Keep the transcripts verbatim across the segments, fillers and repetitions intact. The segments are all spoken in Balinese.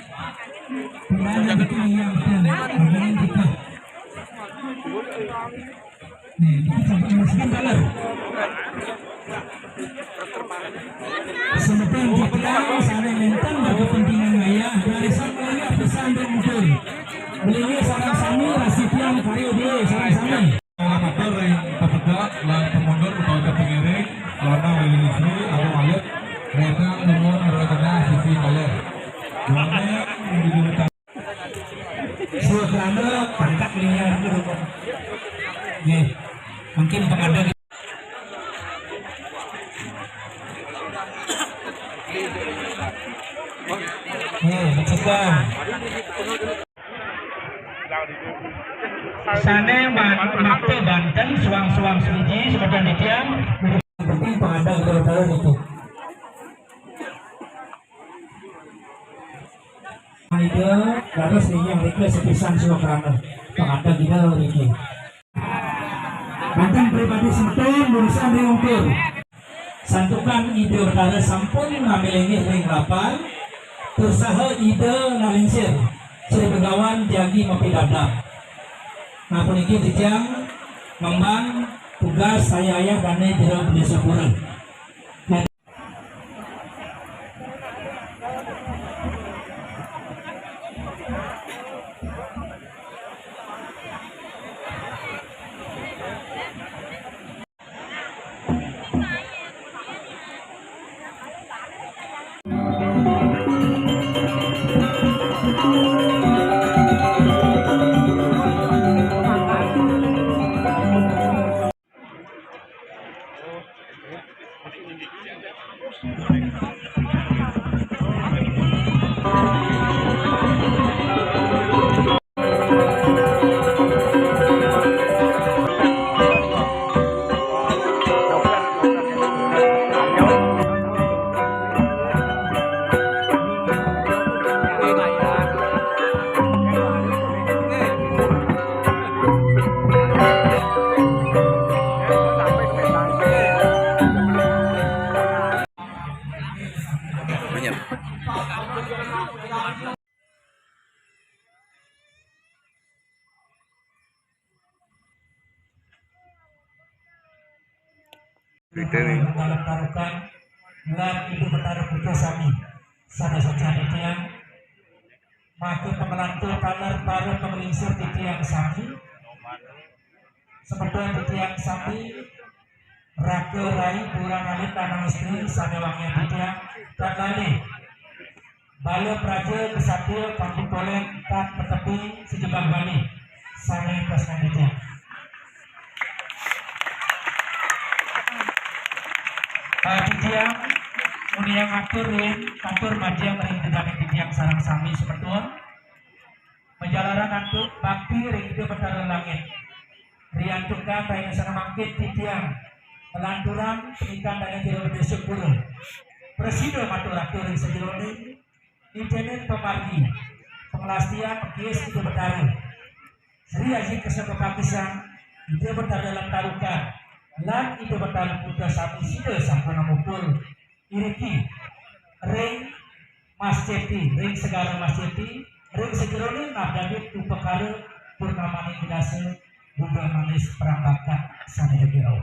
Tidak ada betul yang betul. Bagian kita. Nih, kita sampai miskin kalah. Semeton kita sana nenten berkepentingan maya dari sana pesan dan muncul. Belinya sareng sami rasi tiang karya dia sareng sami. Para matur ring pepedot lan pemundur utawi kepengiring, lanang lili sri atau alit, retang nuwun ora kena sisi kaler. Duane di Sukrana pangkat liar gitu kok. Nggih. Mungkin pengadil. Nggih, mencegah. Sane ban-, makte banten suang-suang siji semeton titiang. Penting pengadil terus itu. Ida, dados niki mriki sepisan swakrangen. Pengadeg Ida mriki. Banten pribadi semeton, urusan ring ungkur. Santukan Ida Betara sampun ngambil inggih ring rapal, tur saha Ida nalingsir, Sri Begawan jagi mapidabdab. Nah, puniki titiang ngemban tugas ayah-ayah dane jero Bendesapura. Dalam tarukan lan Ibu Betara Putra sami. Sané sajan titiang, maka pangelantur taler para panglingsir titiang sami. Semeton titiang sami, raka rai, buron alit, lanang istri sané wangiang titiang, tan lali bala praja ksatria, kampung Poleng, tan patepi, sajebag Bali sané tresnan titiang. Ah, titiang nguniang atur ring, atur majeng ring titiang sareng sami semeton. Majalaran antuk bakti ring Ida Betara Langit. Riantukan rahina sané mangkin titiang nglanturang pangandikan Dane Jero Desa Pura. Prasida matur atur ring sajeroning nitenin pamargi, panglastian, pangkiis Ida Betara. Sri Aji Kesa Kapakisan, Ida Betara Dalem Tarukan, lan Ida Betara Putra sami sida sampun ngamupul iriki ring Mas Ceti, ring Segara Mas Ceti, ring sajeroning ngabdabit upakara purnamaning kedasa Buda Manis Prambaka sané jagi rauh.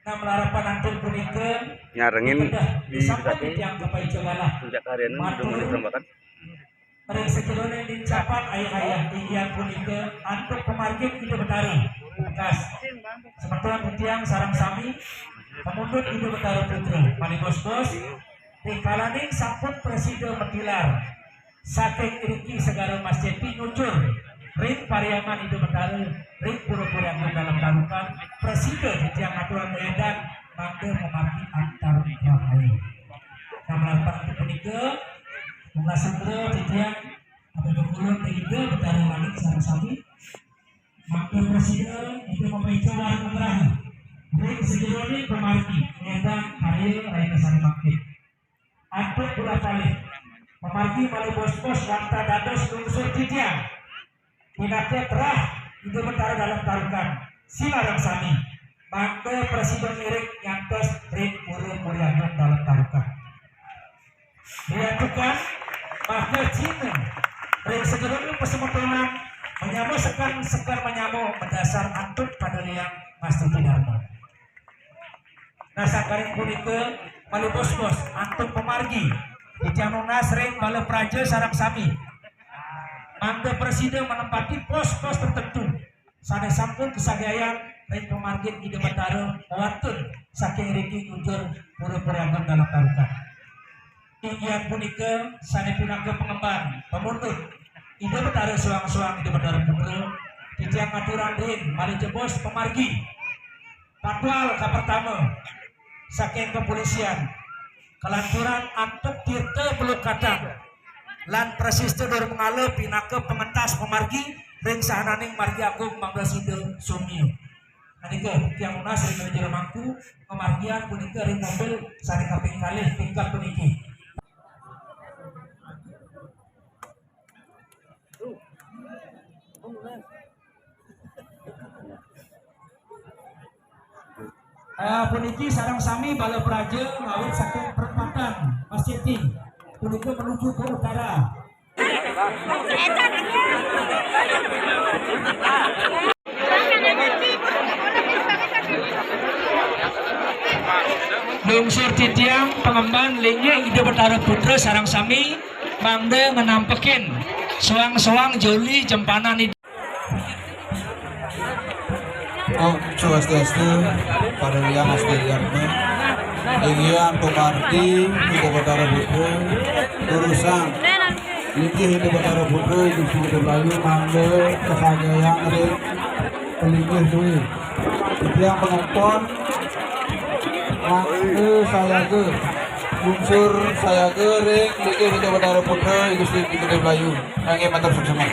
Nah, malarapan antuk punika nyarengin kedah di disampun titiang kapaica galah. Puncak Karya nu matur Buda Manis Prambaka. Ring sajeroning nincapan ayah-ayah, inggih punika antuk pamargin Ida Betara. Bekas. Semeton titiang sareng sami, pamundut Ida Betara Putra, malih bos-bos, rikalaning sampun prasida matilar saking iriki Segara Mas Ceti nyucur ring Pariaman Ida Betara, ring Pura Puri Agung Dalem Tarukan, prasida titiang ngaturang édan mangda pamargi antar rahaya. Nah, malarapan punika, pungkasan titiang, Abdi Bengkulu, Ida Betara Langit sareng sami. Mangda prasida Ida mapaica warna nugraha ring sajeroning pamargi, ngédan karya rahina sané mangkin. Antuk bulan kalih, pamargi malih bos-bos wantah dados lungsur titiang. Pinaka terah Ida Betara Dalem Tarukan, sinareng sami, mangda prasida ngiring nyantos ring Pura Puri Agung Dalem Tarukan. Diaturkan maka Cina ring sajeroning pasemetonan manyama sekar, sekar manyama madasar antuk pada liang mastiti dharma. Nah, sakaring punika malih bos-bos antuk pamargi titiang nunas ring bala praja sareng sami, mangda prasida manempati pos-pos tertentu sané sampun kasagayang ring pamargin Ida Betara mawantun saking riki nyucur Pura Puri Agung Dalem Tarukan. Inggih punika sané pinaka pangemban pamundut Ida Betara soang-soang, Ida Betara Putra, titiang ngaturang ring malih jebos pamargi. Patwal kapertama saking kepolisian, kalanturang antuk tirta pelukatan lan prasista Dharmangala pinaka pangentas pamargi ring sahananing margi agung mangda sida sumia. Andika titiang nunas ring jero mangku, pamargian punika ring mobil sané kaping kalih tingkat puniki. Ah, puniki sareng sami bala praja ngawit saking perempatan Mas Ceti. Punika menuju ke utara. Lungsur titiang pangemban linggih Ida Betara Putra sareng sami mangda nganampekin soang-soang joli jempanan Ida. Om Swastiastu, para liang asli liang. Inggian pamargi Ida Betara Putra, durusang linggih Ida Betara Putra, Gusti Ida Melayu, mangda kasagayang ring palinggih dué. Titiang pangempon, mangda sayaga, lungsur sayaga ring linggih Ida Betara Putra, Gusti Ida Melayu. Inggih, matur suksma.